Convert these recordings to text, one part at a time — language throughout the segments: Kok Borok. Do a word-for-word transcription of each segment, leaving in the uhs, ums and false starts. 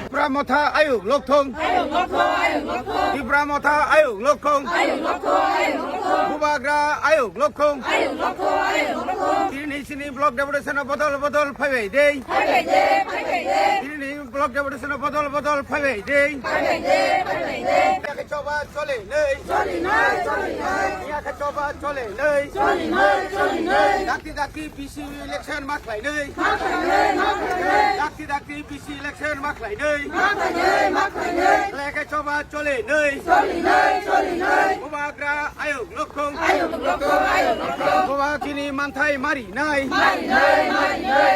Tipra Motha ayuk lokthong. Tipra Motha ayuk lokthong. Bubagra ayuk lokthong. Tini sini block deputation bodol bodol phaibai dei. Tini block deputation bodol bodol phaibai dei. Yakhe choba chole nei. Yakhe choba chole nei. Dakti dakti B C election ma khlai nei. Dakti dakti B C election ma khlai nei. Yakhe choba chole nei. Bubagra ayuk lokthong. Bubagra chini manthai mari nai.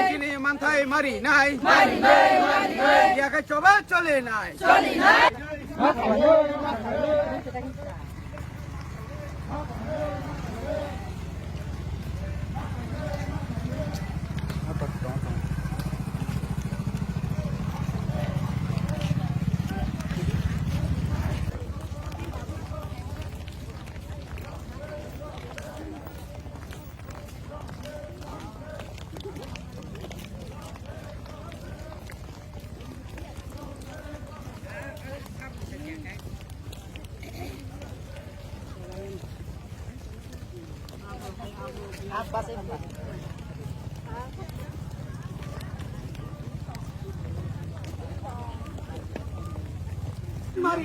Chini manthai mari nai. Yakhe choba chole nai. Mari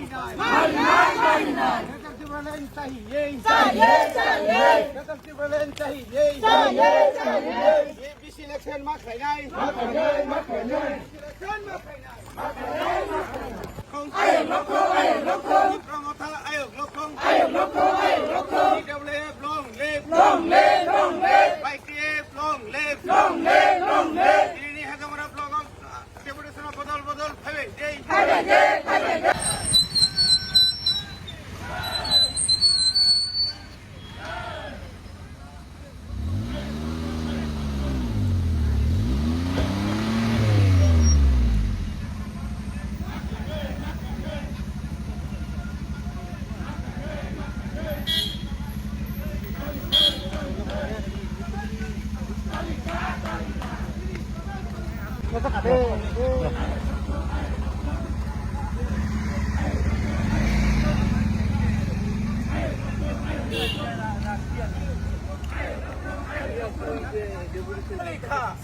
nai. Mari nai, mari nai. Greater Tipraland chahiye. Chahiye, chahiye. Greater Tipraland chahiye. Chahiye, chahiye. Ye B C election ma khlainai. Ma khlainai, ma khlainai. Election ma khlainai. Ayuk lokthong, ayuk lokthong. Tipra Motha ayuk lokthong. Ayuk lokthong, ayuk lokthong. T W F long live. Long live, long live. Y T F long live. Long live, long live. Tini Hajamara block o, uh, deputation o bodol bodol phaibai dei. Phaibai dei, phaibai dei.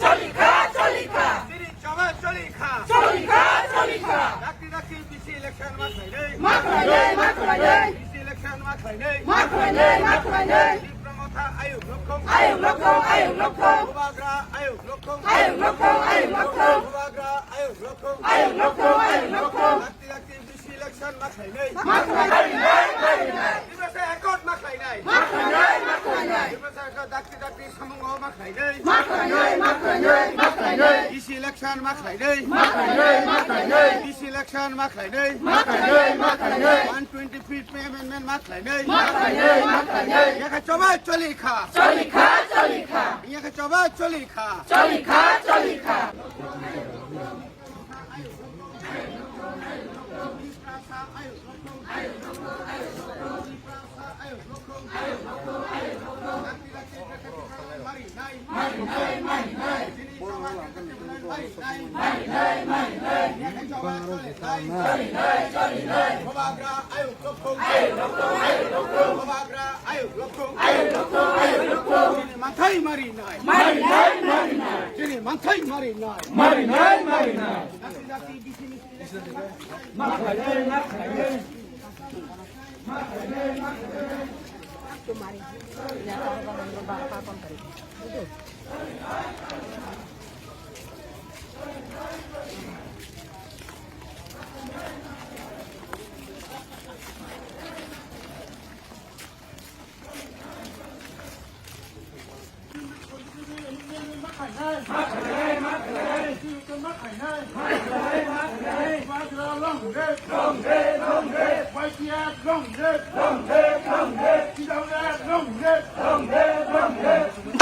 Choli kha, choli kha. Tini choba choli kha. Choli kha, choli kha. Dakti dakti B C election ma khlainai. Ma khlainai, ma khlainai. B C election ma khlainai. Ma khlainai, ma khlainai. Tipra Motha ayuk lokthong. Ayuk lokthong, ayuk lokthong. Bubagra ayuk lokthong. Ayuk lokthong, ayuk lokthong. Bubagra ayuk lokthong. Ayuk lokthong, ayuk lokthong. Dakti dakti B C election ma khlainai. Ma khlainai, ma khlainai. Tiprasa accord ma khlainai. Ma khlainai, ma khlainai. Tiprasa accord dakti dakti samung o ma khlainai. Ma khlainai, ma khlainai, ma khlainai. B C election ma khlainai. Ma khlainai, ma khlainai. B C election ma khlainai. Ma khlainai, ma khlainai. One twenty fifth pay amendment ma khlainai. Ma khlainai, ma khlainai. Yakhe choba choli kha. Choli kha, choli kha. Yakhe choba choli kha. Choli kha, choli kha. Manthai mari nai. Mari nai, mari nai. Chini manthai mari nai. Mari nai, mari nai.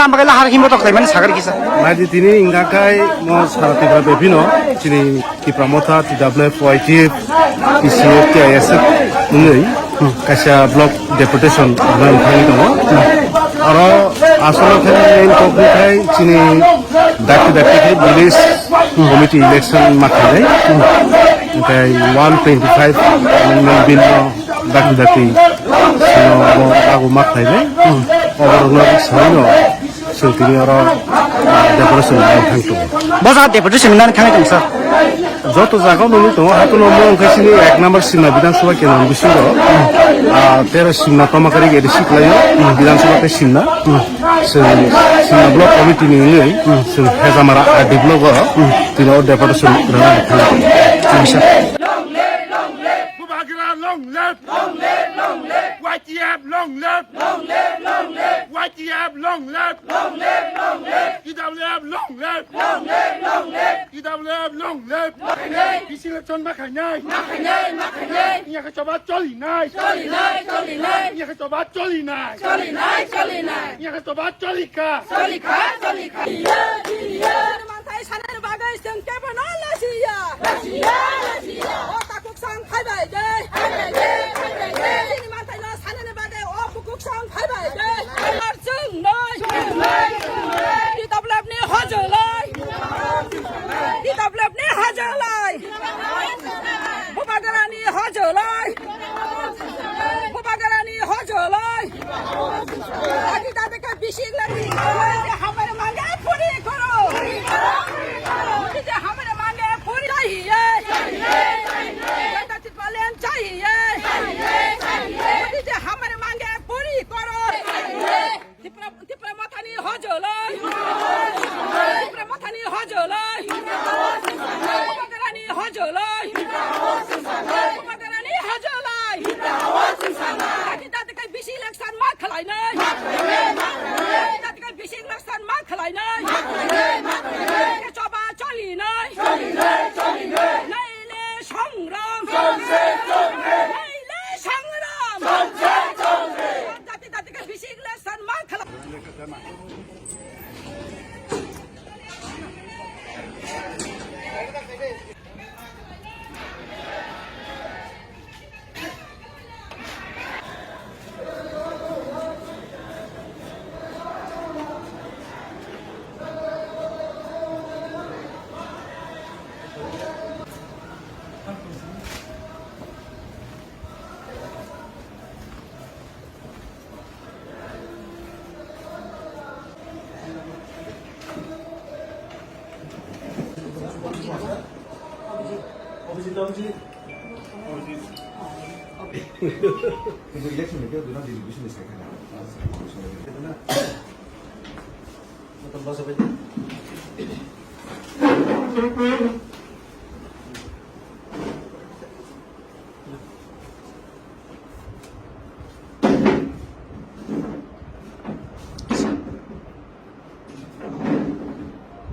Tamo khe lahar himbo tok khlaimani sagar kisa. Naidi tini ingkha khai mo sara Tripura bebino chini Tipra Motha, T W F, Y T F, T C F, T I S F wngwi kaisa block deputation rwna thangwi tongo. Aro asolo khe main kok khai chini dakti dakti khe village committee election ma khainai. Hwnkhe one twenty-five amendment bill no dakti dakti sino abo ago ma khlainai. Oborokno saino chwng tini oro, ah, deputation rwna thang tongo. Bo jaga deputation rwna thangwi tongo, sir? Joto jaga o nugwi tongo, hato no mo wngkha chini ek number Simna Bidhan Sabha kendro ni bisingo, ah, tero Simna Tomakari A D C kwlaio, Bidhan Sabha khe Simna. Chwng Simna block committee ni wngwi chwng Hejamara R D block o tini o deputation rwna thang tongo. Bubagra long live! Long live, long live! Y T F long live! Long live, long live! Y T F long live! Long live, long live! T W F long live! Long live, long live! T W F long live! Ma khainai! Bisi election ma khainai! Ma khainai, ma khainai! Iya khe choba choli nai! Choli nai, choli nai! Iya khe choba choli nai! Choli nai, choli nai! Iya khe choba choli kha! Choli kha, choli kha! Iya, iya! Manthai sanani bagwi chwng kebo no lasiya! Lasiya, lasiya! O takhuk sang phaibai de. Phaibai de, phaibai de. Chini manthai no sanani bagwi o bukhuk sang phaibai de. Ar chwng noi. Chwng noi, chwng noi. T W F ni hojolai. T W F ni hojolai. Bubagrani hojolai. Bubagrani hojolai. Agi dade ka bisik lagi. Hamare mange puri koro. Hamare mange puri chahiye. Jai Hind, jai Hind. Tipra Land chahiye. Modi ji hamare mange puri koro. Tipra, Tipra Mothani hojoloi. Tipra Mothani hojoloi. Bubagrani hojoloi. Bubagrani hojoloi. Dati dati kai bisi election ma khlainai. Dati dati kai bisi election ma khlainai. Choba cholinai. Naile songram. Naile songram. Jati jati ke bisi election ma khala.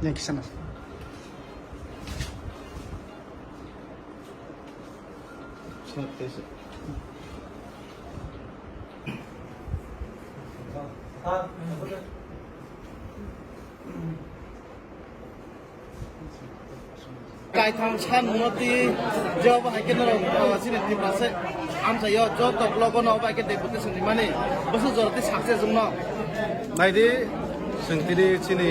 Yang kisana. Kaitham san moti job hai khe norok, uh, chini Tiprasa amchaio joto blogo no bai khe deputation rimani bwswk jora tei success wngno. Naidi, chwng tini chini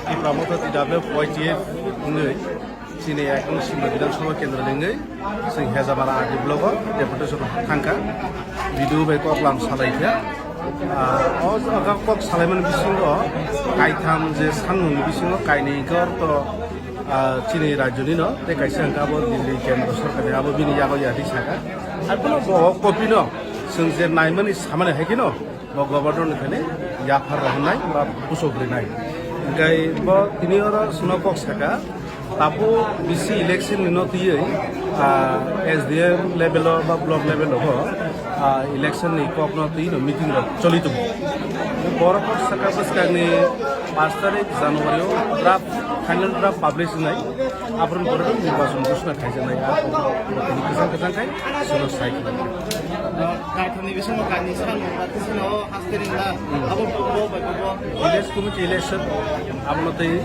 Tipra Motha T W F Y T F wngwi chini ekdom Simna Bidhan Sabha Kendra ni wngwi chwng Hejamara R D blogo deputation thangkha, B D O bai koklam salaikha. Ah, o jaga kok salaimani bisingo kaitham je sanmungni bisingo kainwi hwnkhe orto, ah, chini rajyonino tei kaisa hwnkhe abo Delhi kendra sorkarni abo bini yago yadi saka. Ar bono bo o kopino chwng je naimani samani hai kheno bo governor ni thani yaphar rw hwnwi ba pusok rwnai. Hwnkhe bo tini oro chwngno kok saka. Tabu bisi election ni no tiyui, ah, S D M level o ba block level o bo, ah, election ni kok no twi no meeting rok choli tongo. Borok kok saka bwskang ni pash tarik January o draft, final draft publish wngnai. Aphuru borok nirbachon ghosna khaijaknai. Ah, kok no tini kwchang kwchang khai sono sai khlai. Kaitham ni bisingo kainwi sano ba tisino haste ringna abo bo Village committee election abono tei,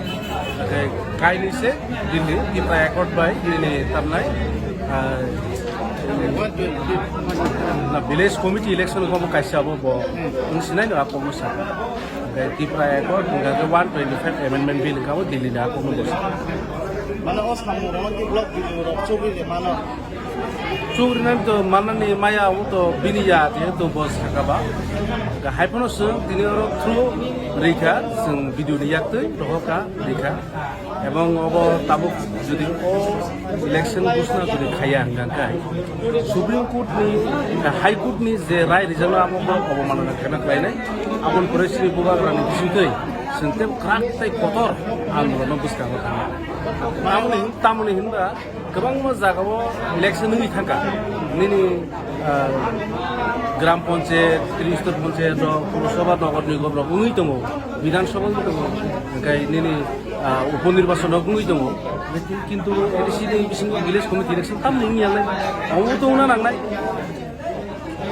eh, kainwi se bini Tipra Accord bai bini tamnai, ah, na village committee election ko bo kaisa abo bo wng sinai no ako mo sa. Hingke Tipra Accord hingke one twenty five amendment bill hingke abo Delhi ni ako mo bo sa. Mane o samung rok ki block video rok chobwi de mano. Chukrinani to manani maya abo to bini ya, jehetu bo saka ba. Haiphano chwng tini oro through rikha, chwng video ni yaktwi rohorkha rikha. Ebong obo tabuk jodi o election ghosna jodi khaiya hwnka khe, Supreme Court ni, High Court ni je rai rijano abo bo obomanana khaina khlainai. Aboni pore chini bubagrani bisingtwi chwng tei kwrak tei kotor andolonno bwskango thangna. Tamoni hin-, tamoni hinba kwbangma jagao election wngwi thangkha. Nini, ah, Gram Panchayat, Tristor Panchayat rok, Purusabha Nagar Nigam rok wngwi tongo, Bidhan Sabha wngwi tongo, hingke nini, ah, Upo Nirbachon rok wngwi tongo. Lekin kintu A D C ni bisingo village committee election tamni wngya le, omo to wngna nangnai.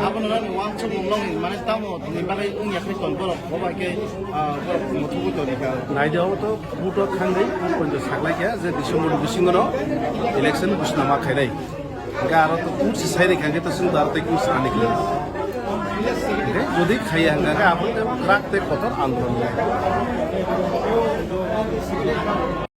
Abono nang wansuk mung long mane tamo ni bagwi wngya khe ton borok, bo bai khe, ah, borok muthubui toni kha. Naidi obo to buto thangwi, buto saklai kha je December bisingo no election ghosna ma khainai. Hingke aro to kung si sai rikha hingke to sung dar tei kung sani kle. Hingke jodi khaiya hingke abo te krak tei kotor andolon.